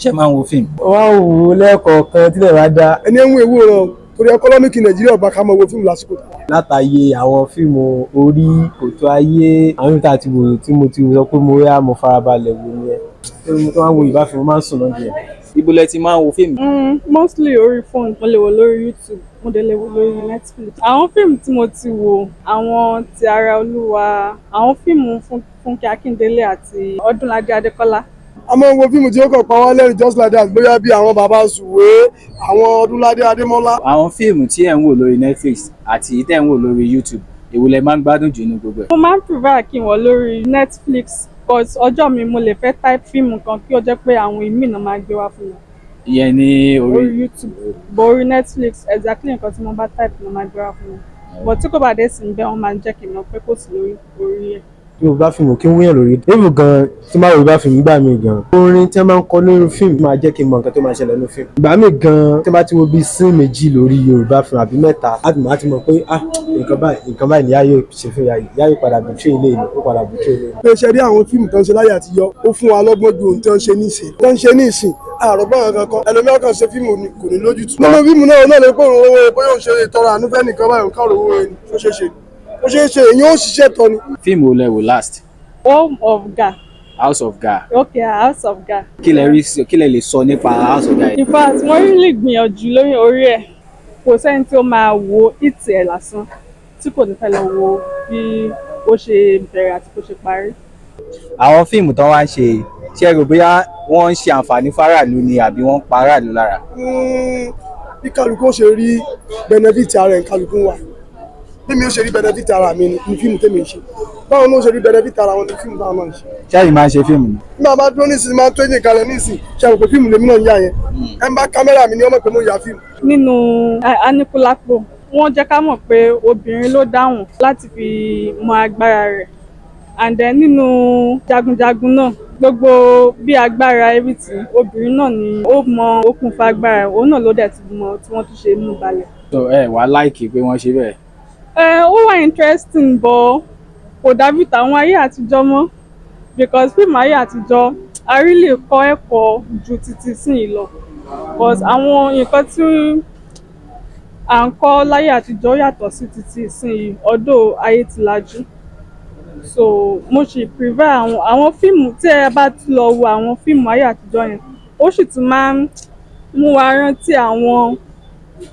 Ṣé máa ń wo fíìmù? Wọ́n á wò ó lẹ́ẹ̀kọ̀ọ̀kan tílẹ̀ bá dá. Ẹni ń wo ewu ràn torí economic Nàìjíríà ọba ká máa wo fíìmù lásìkò. Látàyè àwọn fíìmù orí kòtò ayé àwọn ìta àti wòrò tí mo ti sọ pé mo yá mo farabalẹ̀ wò nìyẹn. Mo tó máa ń wo Yorùbá fíìmù máa ń sùn lọ́dún yẹn. Ibo lẹ ti máa ń wo fíìmù? Mostly orí phone, mo lè wò lórí YouTube, mo dẹ̀ lè wò lórí Netflix. Àwọn fíìmù tí mo ti wò, àwọn ti Ara Olúwa, àwọn fíìmù Fúnkẹ́ Akíndélé àti Ọdúnládé Adékọ́lá. A máa ń wo fíìmù tí ó kàn pa wá lẹ́rìn just like that, bóyá bí àwọn bàbá Sùwé, àwọn Ọdúnládé Adémọ́lá. Àwọn fíìmù tí ẹ̀ ń wò lórí Netflix àti tẹ̀ ń wò lórí YouTube, èwo lẹ máa ń gbádùn jù nínú gbogbo ẹ̀? Mo máa ń prefer kí n wò lórí Netflix, cause ọjọ́ mi mo lè fẹ́ type fíìmù kan kí ó jẹ́ pé àwọn ìmíì náà máa gbé wá fún mi. Ìyẹn ní orí YouTube, but orí Netflix exactly nǹkan tí mo bá type ló máa gbé wá fún mi. But tí kò bá dé sí níbẹ̀, wọ́n máa ń jẹ́ kí n mọ̀ pé kò sí lórí orí ẹ̀. Yorùbá fíìmù kí n wúyàn lórí. Even gan tí máa Yorùbá fíìmù gbà mí gan. Orin tí wọ́n máa ń kọ lórí fíìmù máa jẹ́ kí n mọ nǹkan tó máa ṣẹlẹ̀ nínú fíìmù. Ìgbà mí gan tí wọ́n bá ti wo bí sín méjì lórí Yorùbá fíìmù àbí mẹ́ta, á ti mọ̀ pé ah, nǹkan báyìí ni Yáyó ṣe fún Yáyó. Yáyó padà betray ilé ìlú, ó padà betray ilé ìlú. Pé ṣe rí àwọn fíìmù tó ń ṣe láyé àtijọ́, ó fún wa lọ́gbọ́n ju ohun tó ń ṣe nísìn. Tó ń ṣe nísìn, àrògbọ́n kankan, ẹlòmíràn kan ṣe fíìmù kò ní lójútùú. Nínú fíìmù náà náà lè pé òun owó bóyá òun ṣe ìtọrọ àánú fẹ́ nìkan báyìí, òun káàró owó ẹni ó ṣeé ṣe. Ó ṣeé ṣe, èyí ó ṣiṣẹ́ tọ́ ni. Fíìmù wo lẹ wò last? Home of Ga. House of Ga. Okay, House of Ga. Kí lẹ rí, kí lẹ lè sọ nípa House of Ga yìí? In fact, wọ́n really gbìyànjú lórí orí ẹ̀. Kò sẹ́ni tí ó máa wo ìtì ẹ̀ lásán tí kò ní fẹ́ lọ wo bí ó ṣe bẹ̀rẹ̀ àti bó ṣe parí. Àwọn fíìmù tó wá ń ṣe, ṣé ẹ rò bóyá wọ́n ń ṣe àǹfààní fáráàlú ni àbí wọ́n ń pa aráàlú lára? Bí kálukú ó ṣe rí benefit ara ẹ̀ kálukú wà. Bí mi ó ṣe rí benefit ara mi ni fíìmù tèmi ń ṣe. Báwọn náà ṣe rí benefit ara wọn ni fíìmù táwọn náà ń ṣe. Ṣé ẹ̀yin máa ń ṣe fíìmù ni? Nígbà bá dúró nísìnyí máa ń tó ẹ̀yìn kalẹ̀ nísìnyí, ṣe àrò pé fíìmù lèmi náà ń yà yẹn. Ẹ ń bá kámẹ́rà mi ni wọ́n mọ̀ pé mo ya fíìmù. Nínú Aníkúlápó, wọ́n jẹ́ ká mọ̀ pé obìnrin ló dáhùn láti fi mọ agbára rẹ̀. And then nínú Jagunjagun náà, gbogbo bí agbára everything, obìnrin náà ni ó mọ okùnfà agbára, òun náà ló dẹ̀ ti mọ tí wọ́n tún ṣe mú balẹ̀. So ẹ wá like pé wọ́n ṣe bẹ́ẹ̀. Ẹ ó wà interesting, but kò dàbí tàwọn ayé àtijọ́ mọ́, because fíìmù ayé àtijọ́ a really kọ́ ẹ̀kọ́ ju títí síyìí lọ, but àwọn nǹkan tí à ń kọ́ láyé àtijọ́ yàtọ̀ sí títí ìsinyìí, although ayé ti lajú. So mo sì prefer àwọn fíìmù tí ẹ bá tún lọ wo àwọn fíìmù ayé àtijọ́ yẹn, ó sì tún máa ń mú wa rántí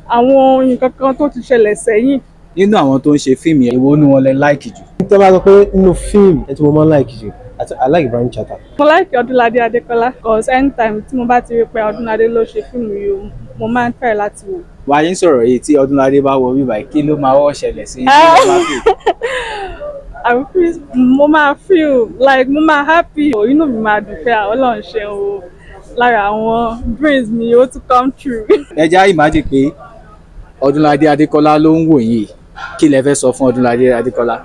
àwọn nǹkan kan tó ti ṣẹlẹ̀ sẹ́yìn. Nínú àwọn tó ń ṣe fíìmù yẹn, èwo ni wọ́n lẹ like jù? Tí wọ́n bá sọ pé nínú fíìmù ẹ tí mo máa ń like jù, àti I like Ibrahim Chatta. Mo like Ọdúnládé Adékọ́lá, cause anytime tí mo bá ti rí pé Ọdúnládé ló ṣe fíìmù yìí, mo máa ń try láti wò. Wàá yín sọ̀rọ̀ yìí, tí Ọdúnládé bá wọ bíbá, kí ló máa wọ́ ṣẹlẹ̀ sí yín? Kí ló máa feel? I will feel, mo máa feel like mo máa happy, inú mi máa dùn pé Ọlọ́run ṣe o, lára àwọn dreams mi ó tún come true. Ẹ já imagine pé Ọdúnládé Adékọ́lá ló ń wò yín, kí lẹ fẹ́ sọ fún Ọdúnládé Adékọ́lá?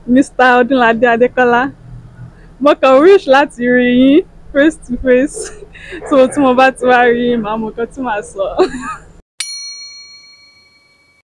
Mr. Ọdúnládé Adékọ́lá, mo kàn wish láti rí yín face to face, so tí mo bá ti wá rí yín, màá mọ nǹkan tí màá sọ.